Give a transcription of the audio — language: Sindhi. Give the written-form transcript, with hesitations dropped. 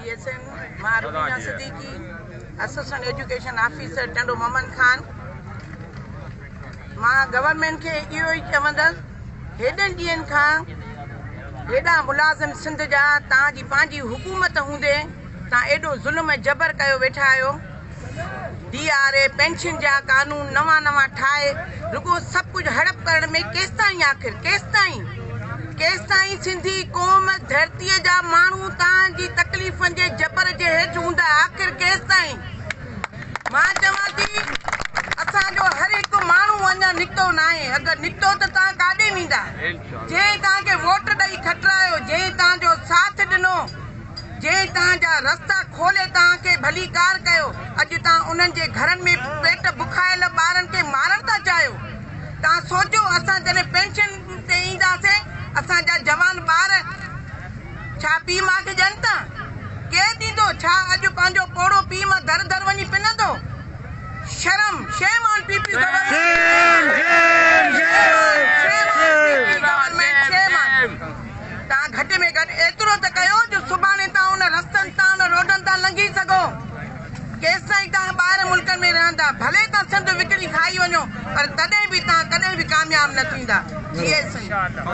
جي ايس اين مان Rubina Siddiqui assistant education officer Tando Muhammad Khan مان گورنمينٽ کي اهو ئي چوندس هيڏن ڏينهن کان هيڏا ملازم سنڌ جا توهان جي پنهنجي حڪومت هوندي توهان ايڏو ظلم ۽ جبر ڪيو ويٺا آهيو ڊي آر اي پينشن جا قانون نوان نوان ٺاهي رڳو سڀ ڪجهه هڙپ ڪرڻ ۾ ڪيستائين آخر ڪيستائين ڪيستائين سنڌي قوم ڌرتي جا ماڻهو توهان جي تڪليفن جي جبر جي هيٺ هوندا آخر ڪيستائين مان چوان ٿي اسان جو هر هڪ ماڻهو اڃا نڪتو ناهي اگر نڪتو ته توهان ڪاڏي ويندا جنهن توهان کي ووٽ ڏئي کٽرايو جنهن توهان جو ساٿ ڏنو جنهن توهان جا رستا کولي توهان کي ڀليڪار ڪيو، اڄ توهان انهن جي گهرن ۾ پيٽ بکايل ٻارن کي مارڻ ٿا چاهيو؟ توهان سوچيو اسان جڏهن پينشن تي اينداسين اسان جا جوان ٻار ڇا پيء ماء کي ڏين ٿا؟ ڪير ڏيندو؟ ڇا اڄ پنهنجو پوڙهو پيء ماء در در وڃي پنندو؟ شرم shame on P P government shame on P P government shame on. توهان گهٽ ۾ گهٽ ايترو ته ڪيو جو سڀاڻي توهان ان رستن تان ان روڊن تان لنگهي سگهو. ڪيستائين توهان ٻاهر ملڪن ۾ رهندا؟ ڀلي توهان سنڌ وڪڻي کائي وڃو پر تڏهن به توهان ڪڏهن به ڪامياب نه ٿيندا. جيئي سنڌ.